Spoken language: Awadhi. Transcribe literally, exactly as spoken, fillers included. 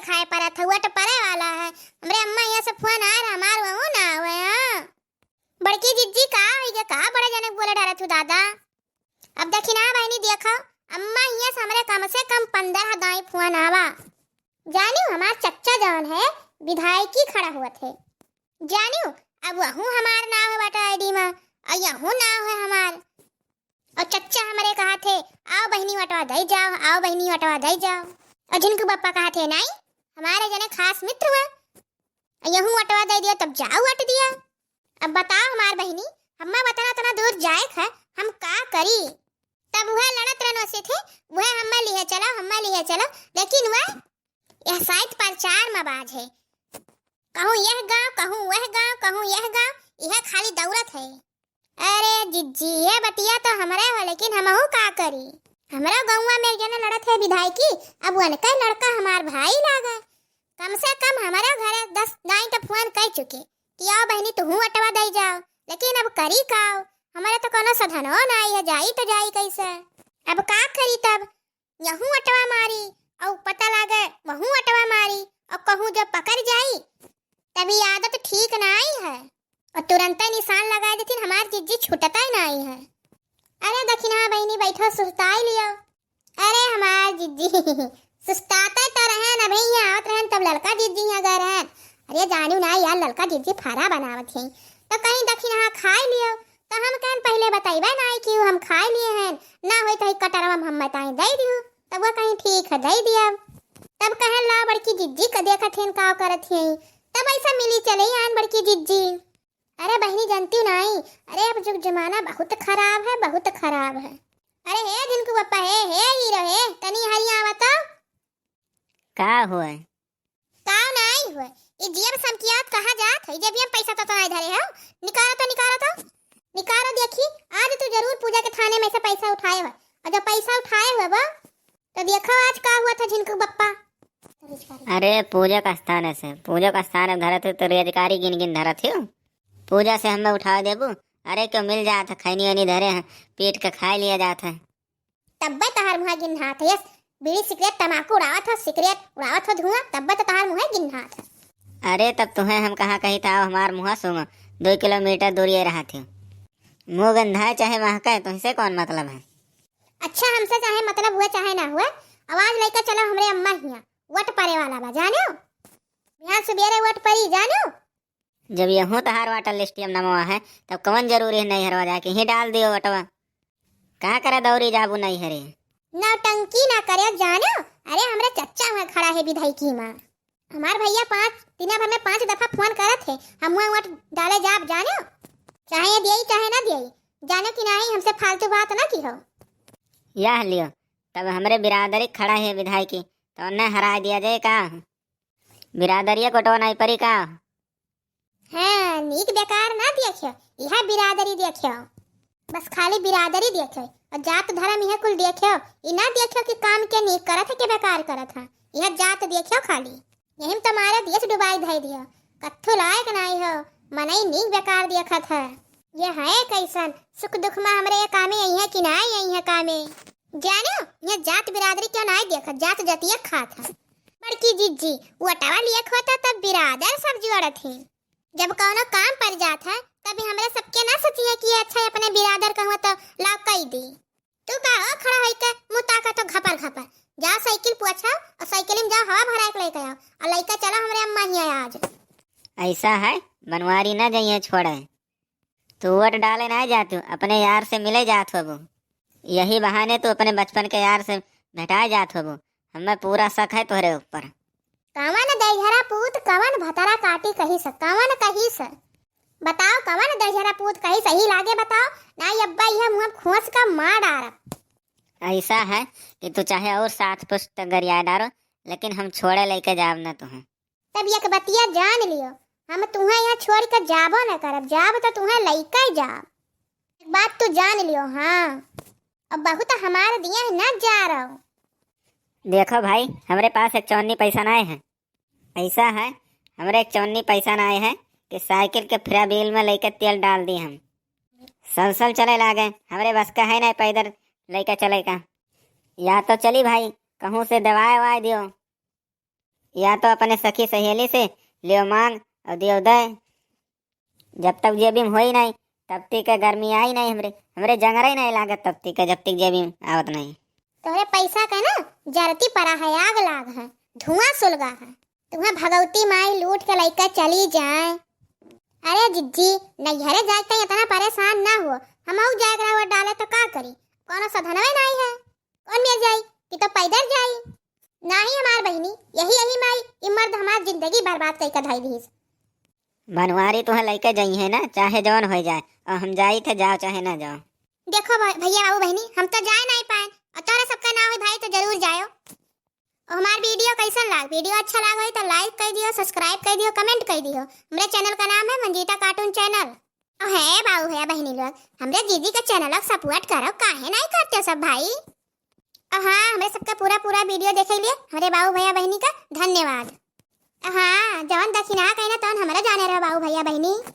खाए परत है, वोट परे वाला है। हमरे अम्मा हियाँ से फोन आए रहा, हमार वहू ना आवे, हाँ। बड़की जिज्जी का होइगे, का बड़े जने बोले डरत हू दादा? अब दखिनहा बहिनी देखो, अम्मा हियाँ से हमरे कम से कम पन्द्रह दाई फोन आवा। जानियो हमार चच्चा जौन है, विधायकी खड़ा होत है। जानियो, अब वहू हमार नाव है वोटर ID मा, अउर यहू नाव है हमार। अउर चच्चा हमरे कहा थे, "आओ बहिनी वोटवा दे जाओ, आओ बहिनी वोटवा दे जाओ।" अउर झिनकू बप्पा कहा थे, "नाई, हमारे जने खास मित्र हुआ, अउर यहू वोटवा दे दियो, तब जाओ वोट दिया।" अब बताओ हमार बहिनी, हम्मा वतना तना दूर जाए है, हम का करी? तब वह लड़त रहनो से थे, वह हम्मा लिहे चलो, हम्मा लिहे चलो, लेकिन वह यह साइत प्रचार मा बाझे। कहूँ यह गाँव, कहूँ वह गाँव, कहूँ यह गाँव, यह खाली दौड़त है। अरे जिज्जी, ये बतिया तो हमरे हो, लेकिन हमहू का करी? हमरो गौवा में एक जना लड़त है विधायकी, अब उनके लड़का हमार भाई लागे। कम से कम हमरे घरे दस दाई तो फोन कर चुके कि आओ बहिनी तुहू अटवा दे जाओ, लेकिन अब करी काओ? हमरे तो कोनो साधनो नाई है, जाई तो जाई कैसे? अब का करी तब? यहू अटवा मारी, अउ पता लागे वहू अटवा मारी, अउ कहूँ जब पकड़ जाई, तब ई आदत ठीक नाई है। अउ तुरंते निशान लगाए देथिन, हमार जिज्जी छूटते नाई है। अरे दखिनहा बहिनी बैठो, सुस्ताई लियो। अरे हमार जिज्जी, सुस्ताते तो रहे न भैया, आवत रहन तब ललका जिज्जी यहाँ गए रहन। अरे जानियो ना यार, ललका जिज्जी फारा बनावत है, तो कहीं दखिनहा खाए लियो। तो हम कहन पहिले बतइबे नाई कि हम खाए लिए हैं, ना होई तो ई कटरवा में हम बताई दे दियो। तब वह कहीं ठीक है, दे दिया। तब कहन ला बड़की जिज्जी का देखत हैं का करत हैं, तब ऐसा मिली चले आन बड़की जिज्जी। अरे बहिनी जनती नाई, अरे अब जुग जमाना बहुत खराब है, बहुत खराब है। अरे हे झिनकू बप्पा, हे, हे हीरो, हे तनी हरिया आवा तो। का हुए? का नाई हुए? ई जेब समकियात कहाँ जात है? जेबिया में पैसा तो, तो नाई धरे हो। निकालो तो, निकालो तो। निकालो देखी, आज तू जरूर पूजा के थाने में से पैसा उठाए हो। और जब पैसा उठाए हुए बा, तो देखो आज का हुआ था झिनकू बप्पा। अरे पूजा का स्थान है से, पूजा का स्थान है धरत हो तो रेजकारी गिन गिन धरत हो। पूजा से हमें उठा देबू? अरे क्यों मिल जात है, खैनी वैनी धरे हैं, पीट के खाए लिया जात है। तब्बे तहार मुँह गिन्हात है, यस, बीड़ी सिगरेट तमाकू उड़ावत हो, सिगरेट उड़ावत हो धुआं, तब्बे तो तहार मुँह गिन्हात है। अरे तब तुहें हम कहाँ कही था, हमार मुँह सुंघ, दो किलोमीटर दूर ये रहा थे। मुँह गंधाए चाहे महके, तुमसे कौन मतलब है? अच्छा, हमसे चाहे मतलब हुए चाहे ना हुए, आवाज लेके चलो हमरे अम्मा हियाँ, वोट परे वाला बा, जानो? बिहान सुबेरे वोट परी, जानो? जब यहूँ तहार वोटर लिस्टिया में नमवा है, तब कवन जरूरी है नैहरवा जाके? ही डाल दियो वोटवा। का करे दौरी जाबू नैहरे? नौटंकी ना करे जानो। अरे हमरे चच्चा हुआ खड़ा है विधायकी मा। हमार भैया पाँच, दिना भर में पाँच दफा फोन करत है, हम हुआ वोट डाले जाब जानो। चाहे ये दियई चाहे ना दियई, जानो कि नाही, हमसे फालतू बात ना की हो। यह लियो, तब हमरे बिरादरी खड़ा है विधायकी, तो उन्हें हरा दिया जाए का? बिरादरिया कोटवा नाई परी का? हाँ, नीक बेकार ना देखियो, इहा बिरादरी देखियो। बस खाली बिरादरी देखियो और जात धर्म इहे कुल देखियो। ई ना देखियो कि काम के नीक करत है कि बेकार करत है। इहा जात देखियो खाली। यही में तुम्हारे देश डुबाई धई दियो। कत्थू लायक नाई हो, मनई नीक बेकार देखत है। ये है कैसन सुख दुख में हमरे ये कामे आई है कि ना आई है कामे? जानो, ये जात बिरादरी क्यों नाई देखत, जात जतिया खात है। बड़की जिज्जी, वोटवा लियक होता तब बिरादर सब जोड़त हैं। जब कौनो काम पड़ जात है, तभी हमरे सबके ना सोचिए कि ये अच्छा है अपने बिरादर कहूँ तो लाव कई दी। तू का हो खड़ा होई के मुँह ताकत हो घपर घपर? जाओ साइकिल पोछो और साइकिल में जाओ हवा भरा के लेके आओ और लेके चलो हमरे अम्मा हियाँ आज। ऐसा है, बनवारी ना जाइए छोड़े। तू वोट डाले ना जात हो, अपने यार से मिले जात होबो। यही बहाने तू अपने बचपन के यार से भेटाए जात होबो। हमें पूरा शक है तोहरे ऊपर। कवन दैहरा पूत, कवन भतरा काटी कहिस, कवन कहिस? बताओ, कवन दैहरा पूत कहिस, सही लागे बताओ। ना अब्बा, यह मुँह खोस का मार डारब। ऐसा है कि तू चाहे और सात पुश्त गरिया डारो, लेकिन हम छोड़े लेके जाब ना तुहें। तब एक बतिया जान लियो, हम तुहें यहाँ छोड़ के जाबो न करब, जाब तो तुहें लइके जाब। एक बात तू जान लियो, हाँ, अब बहुत हमारे दिए न जा रहो। देखो भाई, हमरे पास एक चौन्नी पैसा नाय है। ऐसा है, हमरे एक चौन्नी पैसा नाय है कि साइकिल के फ्री बिल में लेके तेल डाल दी हम। सल सल चले लागे, हमरे बस का है ना पैदल लेके चले का। या तो चली भाई, कहूँ से दवाई ववाई दियो। या तो अपने सखी सहेली से लियो मांग और दियो दे। जब तक जेबी में होई नहीं, तब तक के गर्मी आई नहीं हमरे, हमरे जंगरे नहीं लागत तब तक के, जब तक जेबी में आवत नहीं। तोहरे पैसा का ना जरती पड़ा है, आग लाग है, धुआं सुलगा है। तुम्हें भगवती माई लूट के लइका चली जाए। अरे जिज्जी, नैहरे जाए तो इतना परेशान ना हो, हम जाए रहा डाले तो का करी, कोनो साधनवे नहीं है। कौन में जाई कि तो पैदल जाई। नाही हमार बहिनी, यही यही माई, ई मर्द हमार जिंदगी बर्बाद कई के धई दीस। बनवारी तुहे लइके जाई है ना, चाहे जौन हो जाए, और हम जाई थे, जाओ चाहे ना जाओ। देखो भ-, भैया बाबू बहिनी, हम तो जाए नहीं पाए, और तोरे सबका ना हो भाई तो जरूर जायो। और हमार वीडियो कैसन लाग, वीडियो अच्छा लाग होई तो like कर दियो, subscribe कर दियो, comment कर दियो। हमरे चैनल का नाम है मंजीता कार्टून चैनल। अहे बाबू भैया बहिनी लोग, हमरे दीदी के चैनल के सपोर्ट करो, काहे नहीं करते सब भाई? और हाँ, हमरे सबका पूरा पूरा वीडियो देखे लिए हमरे बाबू भैया बहिनी का धन्यवाद। और हाँ, जौन दक्षिणा कही ना तौन हमरा जाने रहो बाबू भैया बहिनी।